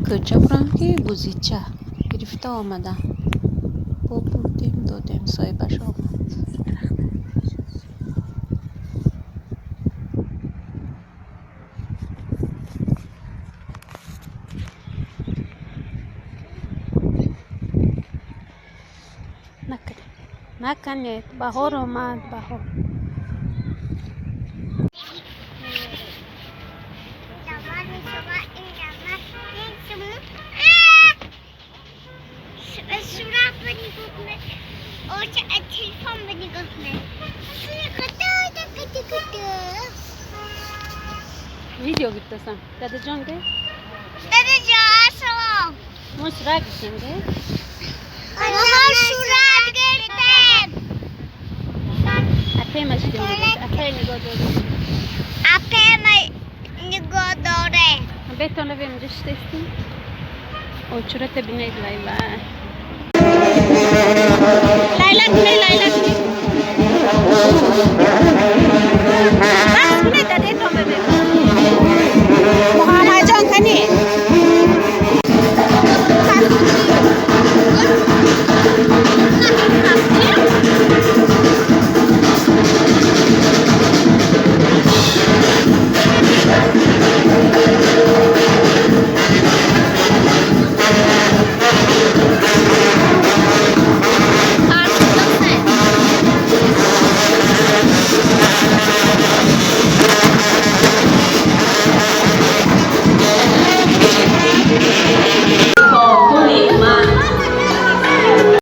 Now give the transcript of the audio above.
Кӯча бурам, ки бузича гирифта омадам. Бо бурдем, додем, соҳибаш омад. Накунед, накунед, баҳор омад, баҳор. Видео гирифтасам. Дадаҷон, ге. Дадаҷон, салом. Мо сурат гирифтем, ге. Мо сурат гирифтем. Апай машидем, апай нигоҳ дорем. Апай нигоҳ доре. Бетон навем, инҷа шитестем. Очурата бинед, вай вай. Лайлак не, лайлак не.